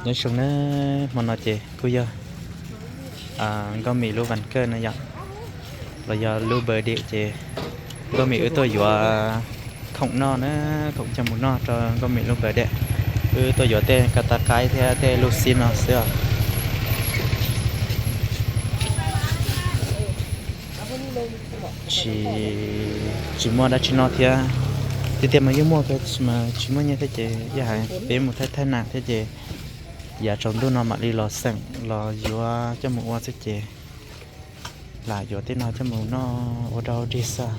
Nyob zoo na, hmo no ces kuj yog Nkauj Mim lub vas kawg no yom, los yog lub birthday ces Nkauj Mim wb tuaj yuav khoom noj na, khoom coj mus noj rau Nkauj Mim lub birthday. Wb tuaj yuav tej kas tas qaib thiab tej luj xib no xwb os. Tsis, tsis muaj dab tsi noj thiab. Tiag tiag mas yeej muaj, tab sis mas tsis muaj nyiaj thiab ces yog hais peb mus thaij thaij nas thiab ces yav tsaus ntuj no mam li los xeem los yuav coj mus ua xwb ces lam yuav tej no coj mus noj ua dog dig xwb.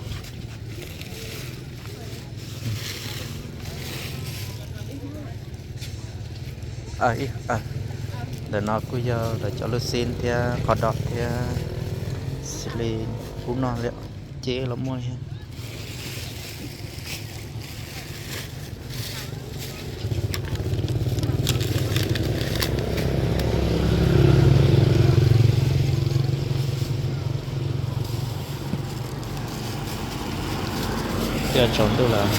Ntawm no kuj yog lawv cov luj xib thiab qos dom thiab xws li ub no li, ces los muaj thiab. Twb tsaus ntuj lawm.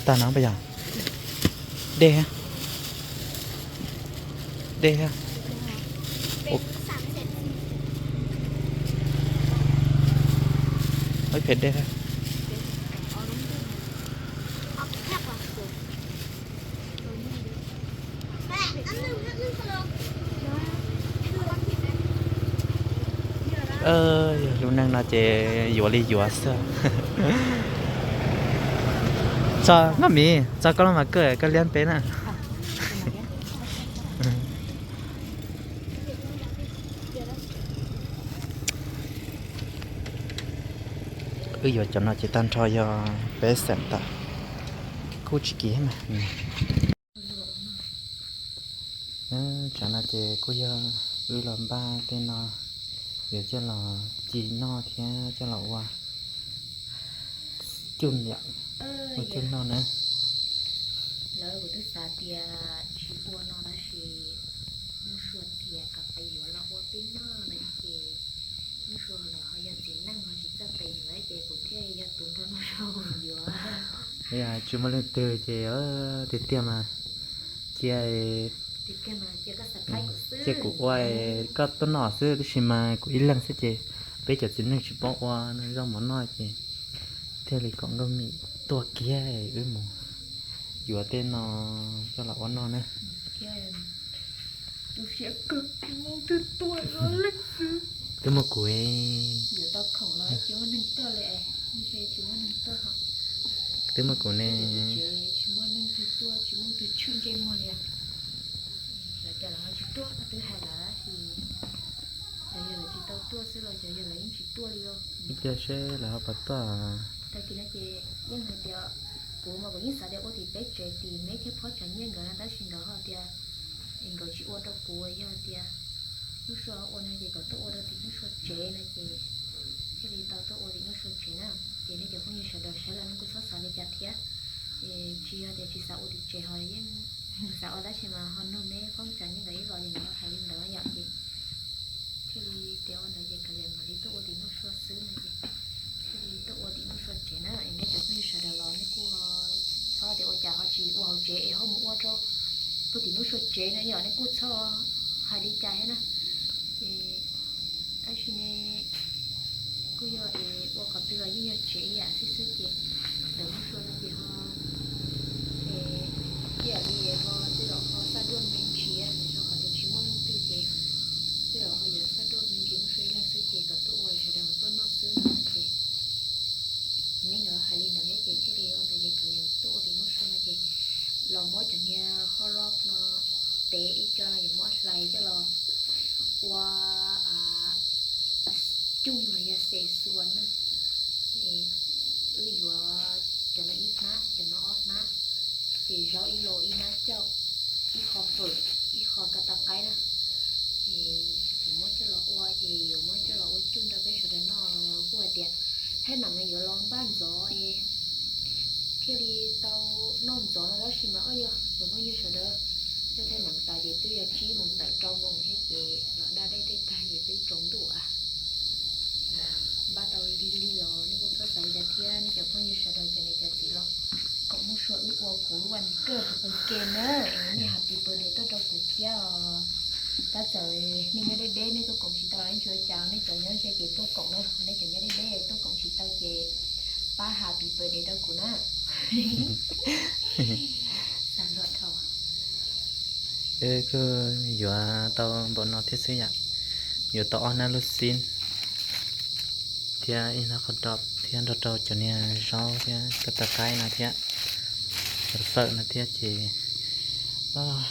Tag no pas yog dej, dej, phem dej. Yog lub neej no ces yuav li yuav xwb. Txog Nkauj Mim, txog koj lub vas kawg koj liab peb na. Wb yuav cov no ces tag nrho yog peb xeem tas, kuj tsis kim mas. Tsam no ces kuj yog wb los npaj tej no, yuav coj los ci noj thiab coj los ua cuj yom, ua cuj noj na. Lawv kuv twb xav tias tsis ua no tab sis Nuj Sua tias kom peb yuav los ua peb noj no ces Nuj Sua lawv ho yog txiv neej ho tsis txawj pes yuav ces kuv thiaj yog tus nrog Nuj Sua mus yuav. Tsis muaj leej twg ces tiag tiag mas cia, cia kuv ua koj tuaj noj xwb, tab sis mas kuv ib leeg xwb ces peb cov txiv neej tsis paub ua zaub mov noj ces thiaj li kom Nkauj Mim tuaj kiag wb mus yuav tej no coj los ua noj na. Twb muaj kuv, twb muaj kuv ne. Tsis muaj leej twg tuaj, tsis muaj leej twg tshwm ntsej muag li. Lawv tias lawv ho tsis tuaj, twb hais lawm, xyov yog lawv tsis tau tuaj xwb los xyov yog lawv yeej tsis tuaj li os. Ib pliag seb lawv ho puas tuaj. Tag kis no ces yeej hais tias kuv mas kuv yeej xav tias ua tim peb tsev tim Meb thiab Phob Tsav Nyiaj nkawd no tab sis nkawd ho tias nkawd tsis ua rau kuv, yog tias Nuj Sua ua no ces kom tuaj ua rau tim Nuj Sua tsev no ces thiaj li tau tuaj ua tim Nuj Sua tsev na. Ces nej cov phooj ywg sawv daws saib los nej kuj txhob xav li cas thiab. Tsis yog tias tsis xav ua tim tsev ho yeej xav ua tab sis mas ho nug Meb Phob Tsav Nyiaj nkawd ib los ces nkawd hais li ntawd yom ces thiaj li tias ua ntawd ces kav liam mam li tuaj ua tim Nuj Sua xwb no ces thiaj li tuaj ua tim Nuj Sua tsev na. Es nej cov phooj ywg sawv daws los nej kuj txhob tias ua cas ho tsis ua hauv tsev es ho mus ua rau puag tim Nuj Sua tsev no yom, nej kuj txhob hais li cas thiab na. Ces tab sis ne kuj yog es ua qhov twg los yeej yog tsev ib yam xwb xwb ces ntawm Nuj Sua no ces ho es ib yam li ho tej zaum ho xaj duaj me ntsis rau qhov tias tsis muaj leej twg ces tej zaum ho yuav xaj duaj me ntsis Nuj Sua ib leeg xwb ces kom tuaj ua sawv daws tuaj noj xwb no ces Meb nkawd hais li ntawd thiab ces thiaj li ua ntawd ces kav liam tuaj ua tim Nuj Sua no ces los muab cov niag hot dog no tev ib co no yuav muab hlais coj los ua cuj los yog xes xuas na. Wb yuav cov no ib hnab, cov no ob hnab, ces zaub ib lo, ib hnab cauj, ib qho fawm, ib qho kas tas qaib na. Ces yuav muab coj los ua, ces yuav muab coj los ua cuj rau peb sawv daws noj. Kuj hais tias thaij nam no yuav los npaj ntxov es thiaj li tau noj ntxov no tab sis mas o yog cov phooj ywg sawv daws, thaij nam tas ces twb yog tsib moos tawm rau moos thiab ces los da dej tej tag ces twb tsaus ntuj a. Npaj tau lig lig los nej kuj txhob xav li cas Thiab nej cov phooj ywg sawv daws cov niam cov txiv los koom Nuj Sua wb ua kuv lub vas kawg tus qee ke na, es nej happy birthday tuaj rau kuv thiab os. Tab txawm nej nyob deb deb nej tuaj koom tsis tau los ntsuav cas, nej cov nyob ze ces tuaj koom na, nej cov nyob deb deb tuaj koom tsis tau ces pab happy birthday rau kuv na. Xav luag dhau. Kuj yuav tau npaum no thiab xwb yom. Yuav tau ob hnab lub xib thiab ib hnab qhov rau thiab nrog rau cov niag zaub thiab cov tav qaib no thiab cov fawm no thiab ces tsawg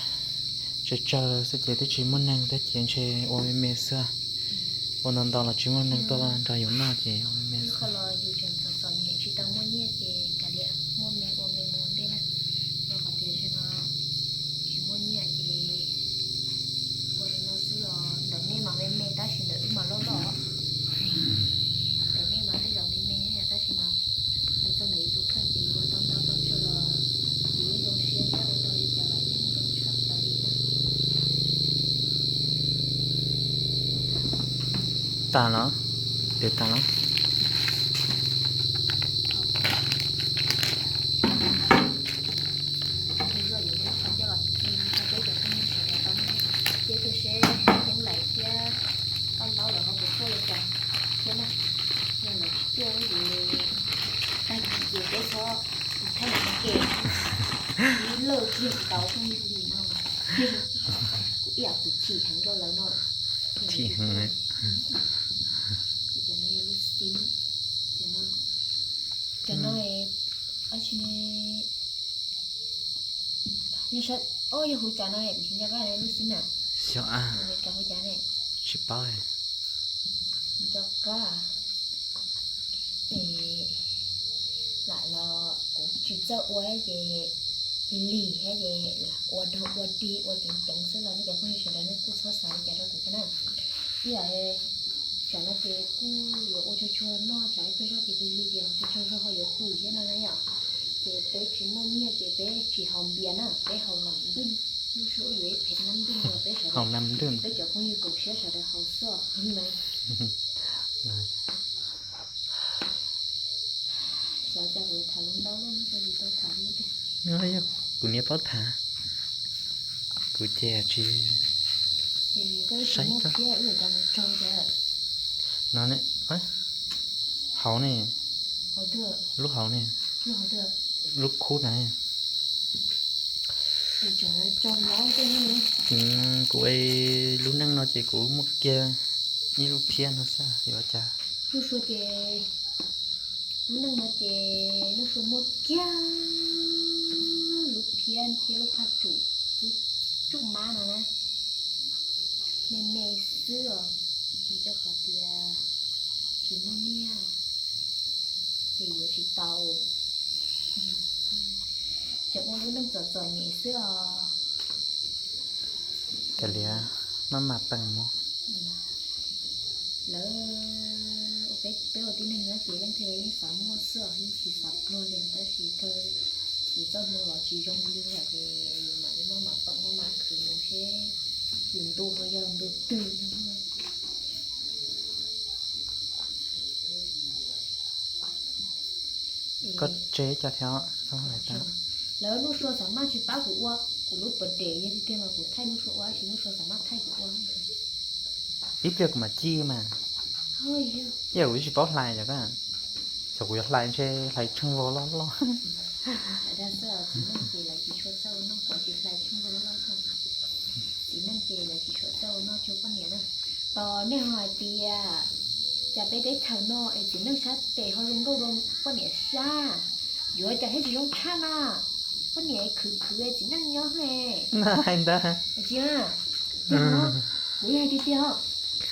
tsawg xwb ces twb tsis muaj neeg thiab ces ntshe ua me me xwb. Ua ntau ntau los tsis muaj neeg tuaj nrog yus noj ces ua me me xwb. Txom txom nyem tsis tau muaj nyiaj ces kav liam, muaj me ua me mus ua ntej na. Rau qhov tias tam no tsis muaj nyiaj ces ua li no xwb los ntawm nej mas me me tab sis ntawm wb mas loj loj. Ntawm nej mas tej zaum me me tab sis mas hais txog ntawm yus tus kheej ces yus ua tau ntau tau tsawg los yus yeej zoo siab thiab ua tau li cas los yeej zoo tshaj plaws li na. Tas los, pem tas los. Ces tuaj seb Yeeb Laim thiab Paj Laub lawv ho puas tuaj li cas thiab na. Yog lawv tsis tuaj ces tag kis ces peb txhob thaij ua ke, ib lawj kiag tsis tau phooj ywg li no. Kuv ib yam kuv chim heev rau lawv no. Chim heev. Cov no yog lub xib, cov no, cov no dab tsi ne? Yog, o, yog huv cas no ne, kuv tsis nco qab lub xib na. Xyov a, tsis paub. Nco qab. Es lam los kuv tsis txawj ua ces lig lig thiab ces lam ua dog ua dig ua ceev ceev xwb los nej cov phooj ywg sawv daws nej kuj txhob xav li cas rau kuv thiab na. Ib yam tsam no ces kuj yuav ua tsuag tsuag noj, tsam ib pliag zog ces lig lig ces tsuag tsuag zog ho yuav pw thiab no na yom. Ces peb tsis muaj nyiaj ces peb tsis haus npias na, peb haus nam dwj. Lub suab yuav ib phem nam dwj no peb sawv daws, peb cov phooj ywg koom siab sawv daws haus xwb na. Xyov cas kuv yuav tham lus ntau luaj, tsis tau tham li tiag. Yog kuv niam paub tham, kuv ces tsis saib koj. No ne, hauv ne, lub hauv ne, lub khub na. Kuv lub neej no ces kuv muaj kiag ib lub phiab no xwb, yuav cas. Lub suab ces, lub neej no ces Nuj Sua muaj kiag lub phiab thiab lub phaj tsum, lub tsum mab no na, me me xwb os, vim rau qhov tias tsis muaj nyiaj ces yuav tsis tau. Tseem ua lub neej txom txom nyem xwb os. Kav liam, maj mam peem mus. Lawv, peb ua tib neeg nyob ces leej twg los yeej xav muaj xwb os, yeej tsis xav pluag li, tab sis kawg yus txoj hmoo los tsis zoo li lawm ces yus mam li maj mam peem maj mam khwv mus seb yus ntu ho yog ntu twg no. Koj tseg cov thiab. Lawv Nuj Sua xav maj tsis pab kuv ua, kuv lub pas dej yog tiag tiag mas kuv thaij Nuj Sua ua, tab sis Nuj Sua xav maj thaij kuv ua. Ib pliag kuv mam ci mas. Ib yam kuv tsis paub hlais yom, xyov kuv yuav hlais ntshe hlais tsheej vog loj loj. Txiv neej ces lawv tsis tshua txawj ua noj, kuv tsis hlais tsheej vog loj loj. Txiv neej ces lawv tsis tshua txawj ua noj tsua poj niam na. Tos nej ho hais tias cas peb teb chaws no es txiv neej sab tes ho zoo nkauj dua poj niam sab, yuav cas thiaj tsis zoo tshaj na. Poj niam khwv khwv txiv neej nyob he. Hais ntag. Tsis, kuv hais tiag tiag,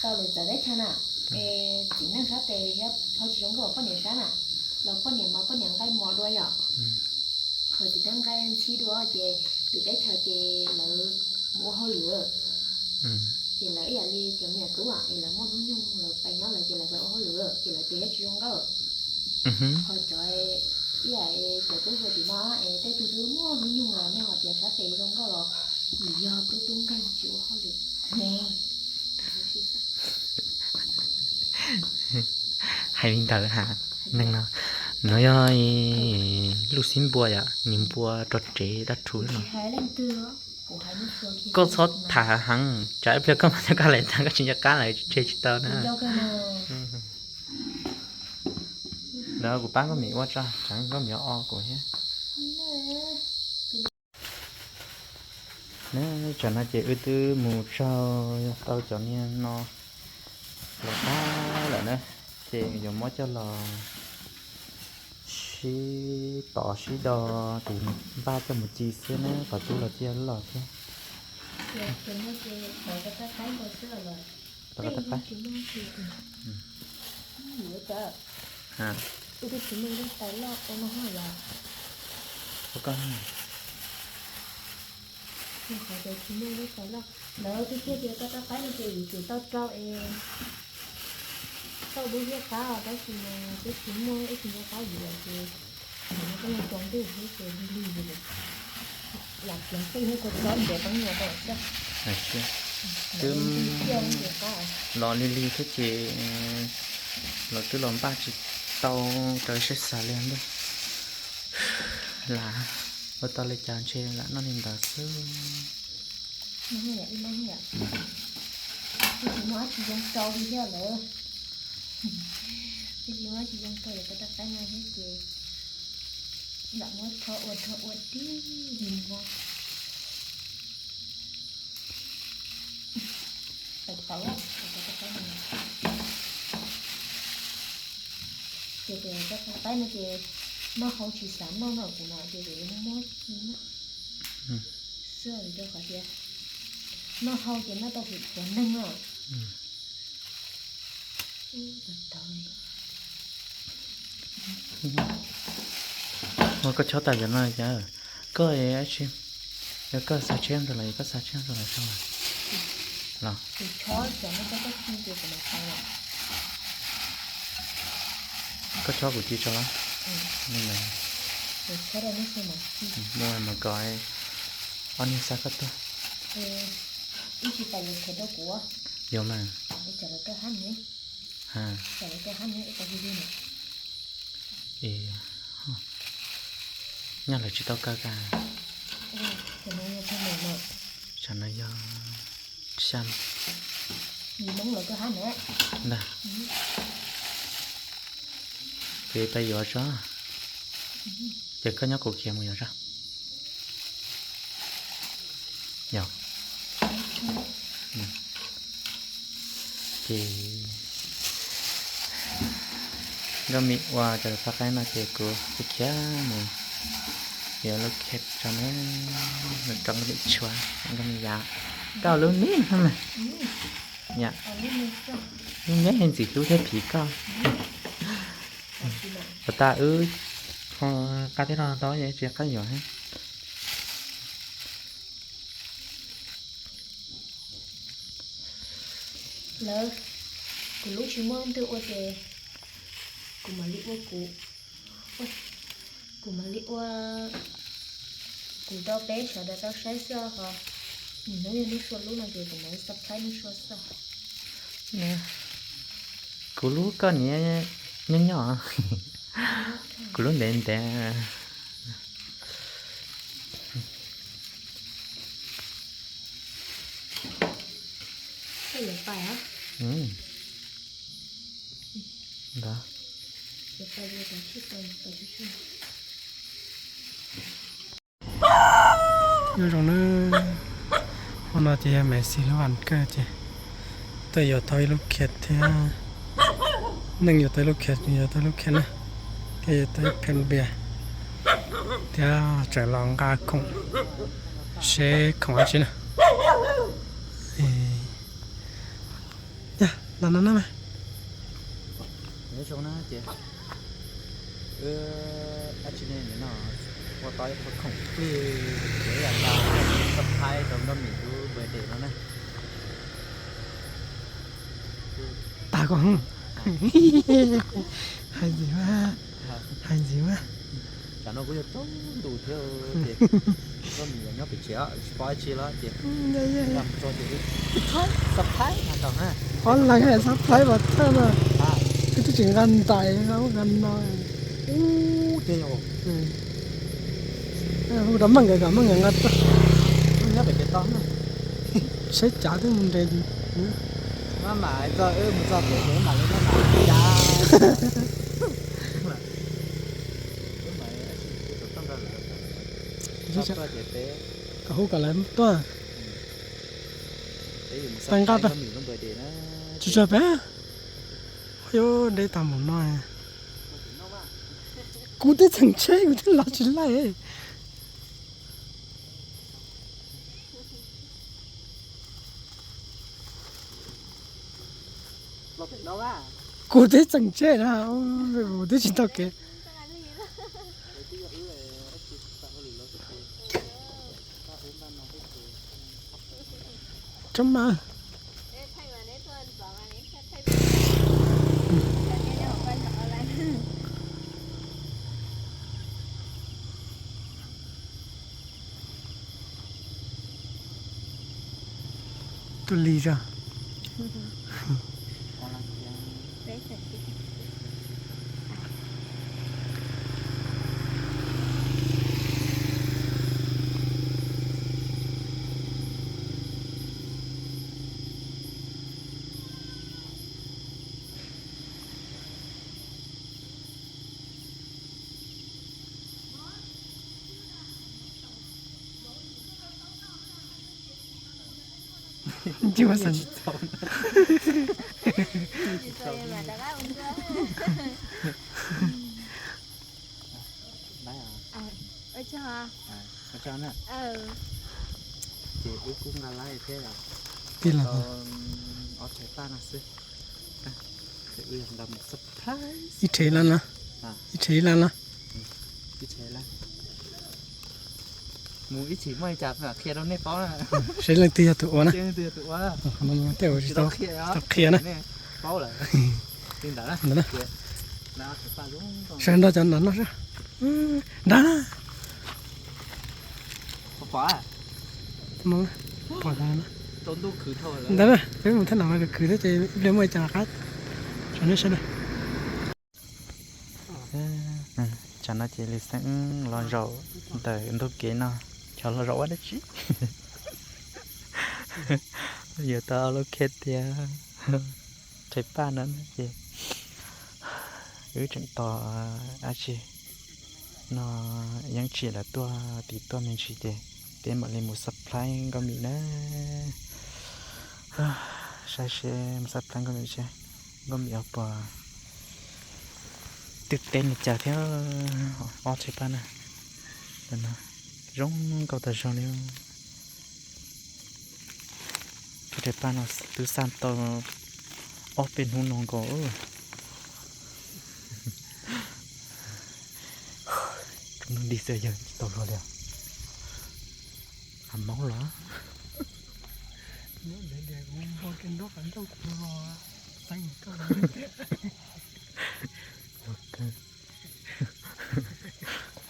tau lwm txawv teb chaws na, es txiv neej sab tes ho tsis zoo nkauj poj niam sab na, los poj niam mas poj niam nqaij mos dua yom. Qhov txiv neej nqaij ntxhib dua ces lwm teb chaws ces lawv mus ua hauj lwm, ces lawv ib yam li cov me nyuam tub es lawv muaj hnub nyoog lawv pais nyob lawv ces lawv pais ua hauj lwm ces lawv tes thiaj tsis zoo nkauj. Ho cov ib yam cov tub hluas tim no es tej tug twb muaj hnub nyoog los nej ho tias sab tes zoo nkauj los vim yog tub tub nkeeg tsis ua hauj lwm ne. Hais li ntawd ha, neeg no No yog lub xib npua yom, nws npua rau tsev dab rhuv no. Koj txhob tham heev, tsam ib pliag koj mam coj kab lais tag koj tsis nco qab lawm tseg tsis tau na. Lawv kuv pab koj mim ua tso, tsam koj mim o kuv thiab. Tsam no ces wb twb mus tsaug tau cov niag no los tag lawm na, ces yuav muab coj los sib tov sib do, ces npaj coj mus ci xwb na, qhov cub los ciaj los thiab. Tov koj tab qaib. Qhov tias tsis muaj lub tau loj, lawv twb thiaj tias koj tab qaib no ces yus tsum tau rau es tau dub thiab qab os, tab sis mas twb tsis muaj ib tug nco qab yus lawm ces ntawm no koj yuav tso ntuj xwb ces lig lig li. Lam pleev xwb thiab kua txob ntiav teeb nyias rau xwb. Twb los lig lig thiab ces los twb los npaj tsis tau rau saib xav li ntag. Lam ua tau li cas ntshe lam noj li ntawd xwb. Ib tsis muaj dab tsi zoo rau li thiab lawm. Ib tsis muaj dab tsi zoo rau yog koj tab qaib no thiab ces lam muab rho ua rho ua tib li no. Tau tau, ces koj tab qaib no ces noj hau tsis xav noj no kuv no ces kuv yuav muab ci noj xwb rau qhov tias noj hau ces noj tau hwm qhuav neeg no. Ua koj chob tas cov no cas koj, yog koj xa tsheb ntawd los yog koj xa tsheb ntawd los tso los? Koj chob kuv ci tso los? Muaj mas kom ob niag xa koj tuaj. Yuav mas. Nyob lawv tsis tau kaw kas. Tsam no yog xya. Ntag. Ces peb yuav tso. Ces koj nyob kuv khiav mus yuav tso. Yog. Ces nkauj Mim ua cov paj qaib no ces kuv khiav mus yuav lub khet tso na, rau nkauj Mim tshuav, nkauj Mim yam rau lub me mas. Lub me ntxim hlub thiab phim koj. Puas tas wb qab thiab no tau tsis qab yuav thiab. Lawv, kuv lub tsis muaj leej twg ua ces kuv mam li ua kuv, kuv mam li ua kuv rau peb sawv daws tau saib xwb ho. Hnub yog Nuj Sua lub no ces kuv mam li subscribe Nuj Sua xwb. Kuv lub koj niam nyob nyob, kuv lub ntev ntev. Ntawd. Nyob zoo na, hmo no ces yog Maiv Xis lub vas kawg ces tuaj yuav tau ib lub khiav thiab. Neej yuav tau ib lub khiav, yuav tau ib lub khiav na, thiab yuav tau ib pheej npias, thiab tseem los nqa khoom seb khoom dab tsi na. Yog los no na mas. Nyob zoo na ces wb dab tsi ne no, ua tau ib qho khoom plig, ces yam tas subscribe rau Nkauj Mim lub birthday no na. Tas koj, hais ntxiv mas, hais ntxiv mas. Tsam no kuv yog tsaus ntuj thiab ces Nkauj Mim yuav nyob pem tsev tsis pom dab tsi los ces, subscribe no tau na. Qhov leej subscribe mas thawj no, wb twb tsis nqa ntais nqa ub nqa no. Ub, ces yog hu rau Meej nkawd kom Meej nkawd nqa tuaj. Nyob pem ces tau na. Saib cav twb mus nres. Maj mam txog wb mus txog pem ces mam li maj mam cav. Kom hu kom lawv tuaj. Tag nqaj tag. Tsuag tsuag pem. Yuav deb tag mus no. Kuv twb txheem tsheb kuv twb los tsis laij. Kuv twb txheem tsheb na, kuv twb tsis tau kev. Tsob mas. Tuaj lig zog. Ntxim ua xeem. Ces wb kuj nqa lab thiab, tij laug, ob rhais paj no xwb. Ces wb nqa mus surprise. Ib rhais lab na, ib rhais lab na. Ib rhais lab. Mus ib chim muaj li cas mam qhia rau nej paub na. Seb leej twg yog tus ua na. Tej ua tsis tau qhia na. Paub lawm. Li ntawd na. Sawv nrog cov nrad noj seb. Nrad na. Pom, pom ntawd na. Ntawd na, peb mus thaj no mas khwv khwv thiab ces ib pliag muaj li cas rov qab tso nej saib na. Tsam no ces Lis Xeeb los zaum ntawm ntug kev no, xyov los zaum ua dab tsi. Yuav tau lub khej tias rhais paj no ces wb tseem tos dab tsi no, yeeb tsim lawv tuaj tim tuaj me ntsis ces peb mam li mus surprise Nkauj Mim na. Saib seb mus surprise Nkauj Mim seb Nkauj Mim ho puas twb teb li cas thiab. Ob rhais paj na, zoo nkauj tas zog li. Ob rhais paj no twb xaj tau ob peb hnub no nkaus. Tsuas nug dig xwb yog tsis tau luag li. Hav maub los.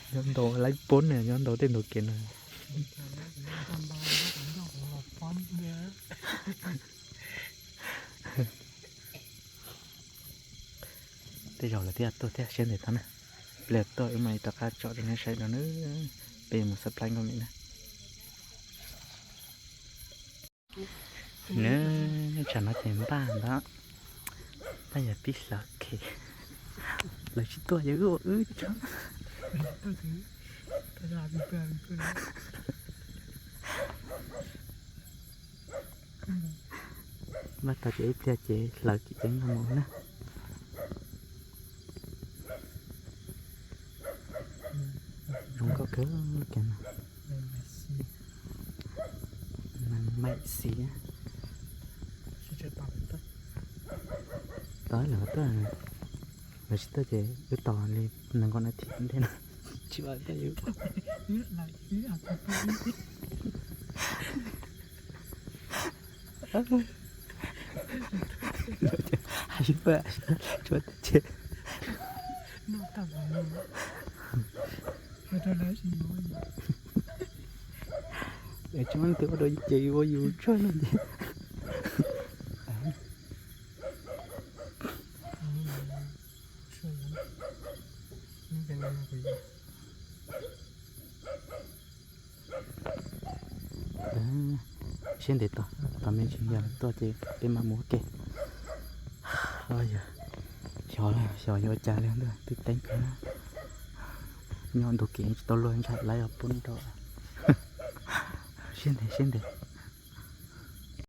Nyob ntau laib pob na, nyob ntau tej ntug kev na. Tej zaum lawv twb tuaj thiab, siab ntev tau na. Pliag tuaj wb mam li rov qab tsom rau nej saib no na. Peb mus surprise Nkauj Mim na. Nws tsam no ces npaj ntawd, npaj yog tib hlawv khe. Lawv tsis tuaj yog wb ua wb tso. Npaj tau ces ib pliag ces hlawv ces ceev mus na. Zoo nkauj kawg kiag no. Maim xis. Tau lawm tuaj, lawv tsis tuaj ces wb tos li nees nkaum nas this ntej no. Tsis ua tuaj yus. Hais tsis pab, tsuav tag ces. Es tsis muaj leej twg ua rau ces ua yus tsuag no ces. Siab ntev tos, tos me ntsis yog tuaj ces peb mam mus ua ke. Xyov, xyov yuav ua cas li ntuj, twb teeb kawg. Nyob ntu kev tsis tau luag ntshai lawv pub nrau. Siab ntev siab ntev.